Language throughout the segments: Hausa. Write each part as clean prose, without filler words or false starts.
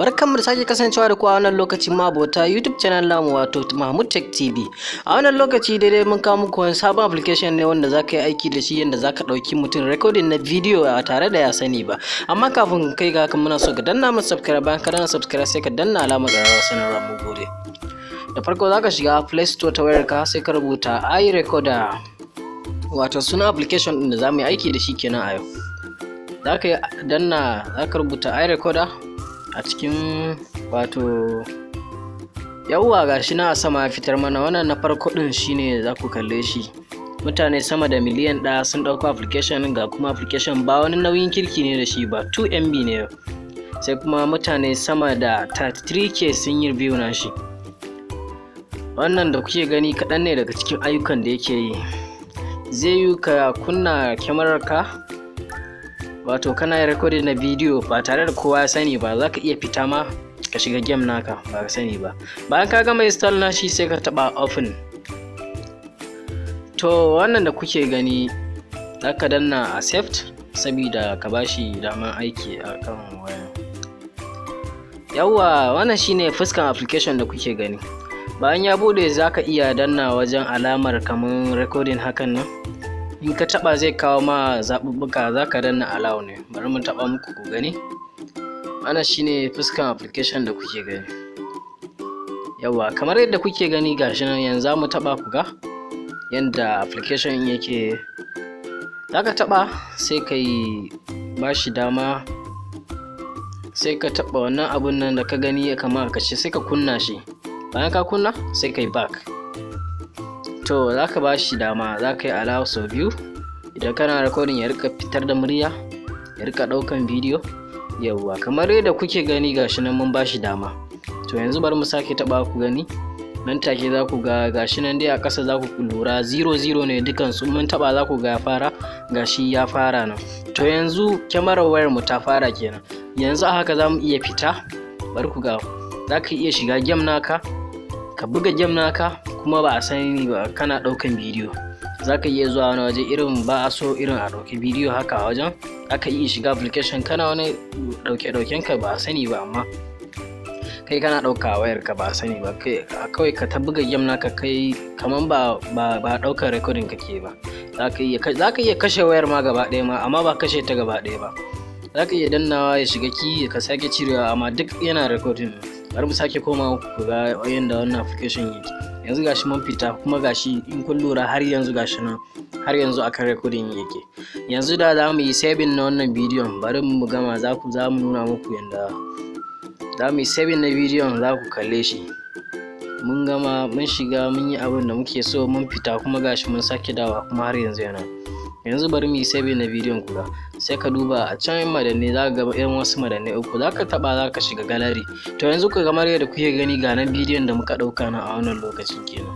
Barkanmu da sake kasancewa da ku a wannan lokaci abota YouTube channel namu, wato Mahmud Tech TV. A wannan lokaci daidai mun kawo muku wani sabon application ne wanda zaka yi aiki da shi yanda zaka ɗauki mutum recording na video ba tare da ya sani ba. Amma kafin kai ga haka, muna so ka danna mana subscribe. Bayan ka danna subscribe, sai ka danna alamar ƙararrawar sanarwa. Mu gode. Da farko zaka shiga Play Store ta wayarka, sai ka rubuta iRecorder, wato sunan application ɗin da za mu yi aiki da shi kenan a yau. Zaka yi danna, zaka rubuta iRecorder a cikin, wato yawwa, gashi na a sama ya fitar mana. Wannan na farko ɗin shine za ku kalle shi. Mutane sama da miliyan 1 sun ɗauko application. Ga kuma application ba wani nauyin kirki ne da shi ba, 2 MB ne. Sai kuma mutane sama da 33K sun yi review na shi. Wannan da kuke gani kaɗan ne daga cikin ayyukan da yake yi. Zai yi ka kunna kyamarar ka, wato kana yin recording na bidiyo ba tare da kowa ya sani ba. Za ka iya fita ma ka shiga game naka ba ka sani ba. Bayan ka gama install na shi, sai ka taɓa open. To, wannan da kuke gani, za ka danna accept sabida ka bashi daman aiki a kan wayan. Yawwa, wannan shine fuskan application da kuke gani. Bayan ya bude, za ka iya danna wajen alamar kamar recording hakan nan. In ka taba, zai kawo ma zaɓuɓɓuka, za ka danna allow ne. Bari mu taba muku ku gani. Wannan shine fuskan application da kuke gani. Yawwa, kamar yadda kuke gani, gashi nan. Yanzu za mu taba ku ga yadda application yake. Za ka taba, sai ka yi ba shi dama, sai ka taba wannan abun nan da ka gani ya kama kashe, sai ka kunna shi. Bayan ka kunna, sai ka yi back. To, za ka ba shi dama, za ka yi allow sau biyu. Idan kana recording, ya rika fitar da murya, ya rika ɗaukan bidiyo. Yawwa, kamar yadda kuke gani, gashi nan mun bashi dama. To, yanzu bari mu sake taɓa ku gani. Nan take za ku ga gashi nan dai a ƙasa. Za ku lura 00 ne dukansu. Mun taɓa, za ku ga ya fara. Gashi ya fara nan. To, yanzu kyamarar wayar mu ta fara kenan. Yanzu a haka za mu iya fita. Bari ku ga, za ka iya shiga game naka, ka buga game naka, kuma ba a sani ba kana ɗaukan bidiyo. Za ka iya zuwa wani waje irin ba a so irin a ɗauki bidiyo haka a wajen. Za ka iya shiga application kana wani ɗauke ɗauken ka, ba a sani ba, amma kai kana ɗauka a wayar ka, ba a sani ba. Kai kawai ka ta buga game naka, kai kaman ba ɗaukar recording kake ba. Za ka iya kashe wayar ma gaba ɗaya ma, amma ba kashe ta gaba ɗaya ba. Za ka iya dannawa ya shiga ki, ka sake cirewa, amma duk yana recording. Bari mu sake koma ku ga yadda wannan application yake. Yanzu gashi mun fita, kuma gashi in kun lura, har yanzu gashi nan, har yanzu akan recording yake. Yanzu da za mu yi saving na wannan bidiyon, bari mu gama, za mu nuna muku yanda za mu yi saving na bidiyon, za ku kalle shi. Mun gama, mun shiga, mun yi abin da muke so, mun fita, kuma gashi mun sake dawa, kuma har yanzu yana. Yanzu bari mu yi saving na bidiyon ku ga. Sai ka duba a can madanne, za ka ga irin wasu madanne uku, za ka taba, za ka shiga gallery. To, yanzu ku kamar yadda kuke gani, ga nan bidiyon da muka ɗauka na a wannan lokacin kenan.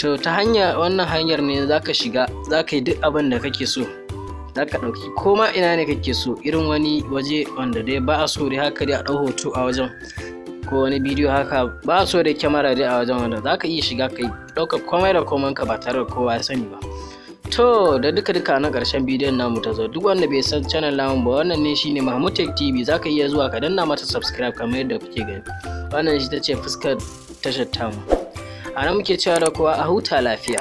To, ta hanya wannan hanyar ne za ka shiga, za ka yi duk abin da kake so. Za ka ɗauki ko ma ina ne kake so, irin wani waje wanda dai ba a so dai haka dai a ɗau hoto a wajen, ko wani bidiyo haka, ba a so dai kyamara dai a wajen, wanda za ka iya shiga kai ɗaukar komai da komai ka ba tare da kowa ya sani ba. To, da duka duka na ƙarshen bidiyon namu ta zo. Duk wanda bai san channel namu ba, wannan ne shine Mahmud Tech TV. Za ka iya zuwa ka danna mata subscribe. Kamar yadda kuke gani, wannan shi ta ce fuskar tashar tamu. A nan muke cewa da kowa a huta lafiya.